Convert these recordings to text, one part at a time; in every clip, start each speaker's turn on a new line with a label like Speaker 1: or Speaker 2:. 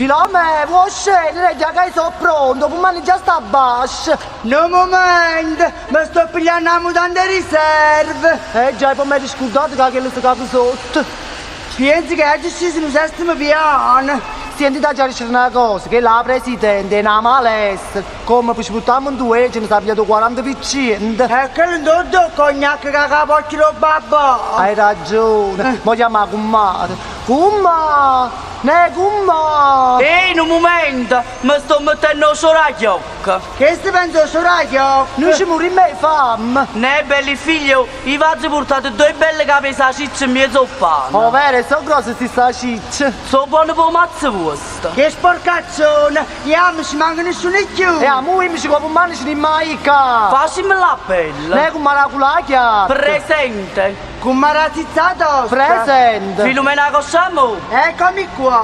Speaker 1: Filomè, vuò scendere? Già che so pronto, 'o pullman già sta abbascio.
Speaker 2: Nu mumento, me sto pigliando 'a mutanda 'e riserva.
Speaker 1: Eh già, e po' m'ero scurdato ca chella se caca sotto.
Speaker 2: Piensi che aggio sceso 'nu settimo piano.
Speaker 1: Sienti t'aggia dicere na cosa, chella 'a presidente è na malessere, comme pe sfruttammo 'nduece ce s'ha pigliato 'o 40%.
Speaker 2: E chella 'int' 'o ddo cognac ca capocchia d' 'o babà.
Speaker 1: Hai ragione, mo chiammo 'a cummara. Cummà! Neh cummà!
Speaker 3: Ehi, nu mumento, me sto mettenno 'o sole 'a chiocca.
Speaker 2: Chesto penza 'o sole 'a chiocca.
Speaker 1: Nuje ce murimmo 'e famme.
Speaker 3: Neh, belli figliò, io v'aggio purtato doje belle cape 'e sacicce 'mmiezo 'o ppane.
Speaker 1: Overo, e so' grosse sti sacicce.
Speaker 3: So' buone p' 'o mazzo vuosto.
Speaker 2: Che sporcaccione! Jammo, ci manca nisciuno cchiù!
Speaker 1: E 'a muovimmoce cu 'o pummane ce n'immo 'a i' ccà!
Speaker 3: Facimme l'appello!
Speaker 1: Neh, cummara 'a culachiatta!
Speaker 3: Presente!
Speaker 2: Cummara 'a zizza tosta!
Speaker 1: Presente!
Speaker 3: Filumena 'a cosciamò!
Speaker 2: Eccomi qua!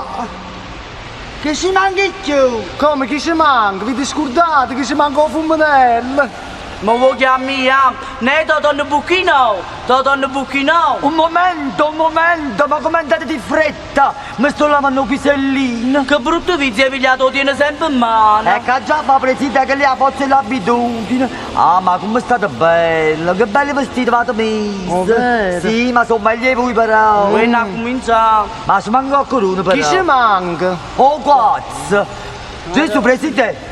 Speaker 2: Che ci manca cchiù?
Speaker 1: Comme, chi ce manca? V'ite scurdato che ce manca 'o fummenello?
Speaker 3: M' vuò chiammà ja? Neh Totonno Bucchino! Totonno Bucchino!
Speaker 4: Un momento, un momento, ma come andate di fretta? Me sto lavanno 'o pisellino.
Speaker 3: Che brutto vizio 'e pigliato, 'o tiene sempe 'mmano.
Speaker 4: E ch'aggia fa Presidente, chella è 'a forza 'e l'abitudine. Ah, ma comme state bella, che belli vestiti v'ate miso.
Speaker 1: Overo?
Speaker 4: Sì, ma so' meglio 'e vui però.
Speaker 3: Uè, n'accumincià.
Speaker 4: Ma ce manca quaccheduno però.
Speaker 1: Chi ce manca?
Speaker 4: O cazzo! Gesù Presidente!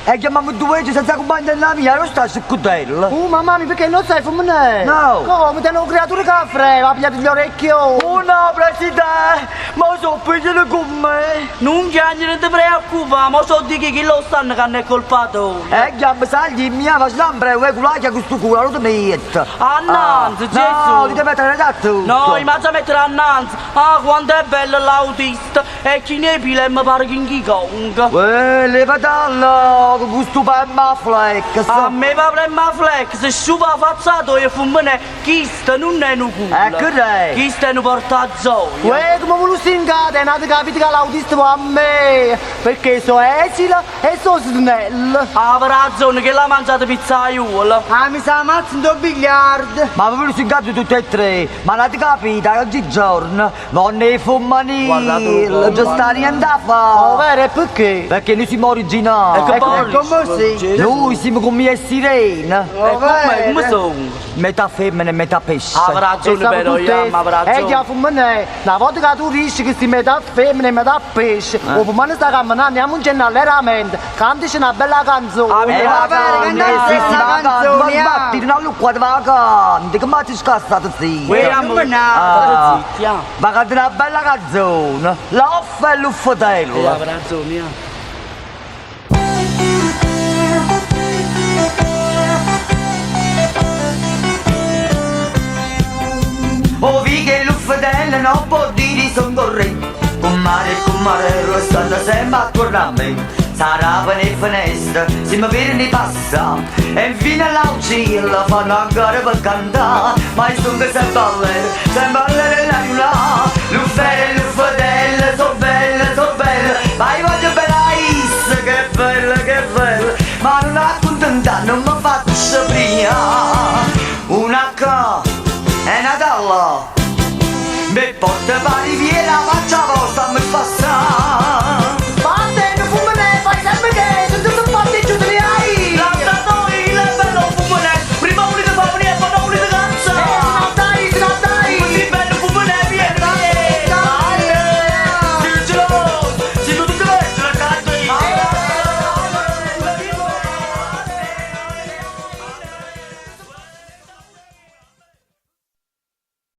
Speaker 4: E chiammammo due senza cumpagna la mia, non sta scudello.
Speaker 1: Mamma mia, perché non sai fumare?
Speaker 4: No.
Speaker 1: Come? Tiene un creatura che ha freva, ha pigliato gli orecchioni.
Speaker 4: Oh no, Presidente! Ma so pigliano con me!
Speaker 3: Nun chiagnere, non ti preoccupà, mo so dico chi lo stanno che non è colpa tua.
Speaker 4: E chiamma sagli mia, ma sempre, uè culacchia con sto culo, non ti metto.
Speaker 3: Annanzi, Gesù!
Speaker 4: No, ti devi mettere da tutto.
Speaker 3: No, io m'aggia mettere annanzi. Ah, quanto è bello l'autista! E chi ne pila e mi pare King Kong.
Speaker 4: Uè, levatalla, con questo pemma flex.
Speaker 3: A me va premma flex, sciupa la faccia tua e fummene, chisto non è un culo.
Speaker 4: E che è?
Speaker 3: Chisto è un portazzoia.
Speaker 1: Uè, come lusingate, è nato capito che l'autista va a me, perché so esile e so snella.
Speaker 3: Ha ragione che l'ha mangiata pizzaiuola.
Speaker 2: Ah, mi sa ammazza in biliardo.
Speaker 4: Ma voi lusingate tutte e tre, ma l'avete capito, oggigiorno non ne fummanile, non sta niente a fare.
Speaker 1: Oh, vero, e perché?
Speaker 4: Perché noi siamo originali.
Speaker 3: E che
Speaker 2: E come si?
Speaker 4: Noi siamo come le sirene.
Speaker 3: E come, come sono?
Speaker 4: Metà femmina e metà pesce.
Speaker 3: Ha ragione però, io, ma
Speaker 1: E
Speaker 3: ragione.
Speaker 1: già fumane, una volta che tu dici che si metà femmina e metà pesce, o fumane sta camminando, andiamo in generalmente, cantici una bella canzone.
Speaker 3: Ah, mi
Speaker 4: E
Speaker 2: va
Speaker 4: va
Speaker 2: bene,
Speaker 4: bene,
Speaker 2: cantare
Speaker 4: sì, sì,
Speaker 2: una
Speaker 4: va
Speaker 2: canzone,
Speaker 4: ma
Speaker 2: ah.
Speaker 4: sbatti, non lo qua, va canti, che ma ti scassate sì.
Speaker 3: Uè,
Speaker 2: Non
Speaker 3: amo-
Speaker 2: me ne-
Speaker 4: Ah.
Speaker 3: Zitti, ah.
Speaker 4: Ma canta una bella canzone, l'offa e
Speaker 3: Eh,
Speaker 4: l'uffatello.
Speaker 3: ha ragione, ah.
Speaker 4: O vi che l'uffatello non può dire son corre, con mare e con mare stanno sempre attorno a me. Sarà per le finestre, se mi vedono passa, e infine all'aucilla fanno ancora per cantare, ma io sono sempre all'era, sempre all'era la là, l'uffere e l'uffatello, so belle, so belle, ma io voglio bella is, che bella, che bella, ma non accontentare, non mi faccio prima, una K e una dalla. Mi porta per riviera, faccia vostra, mi fa.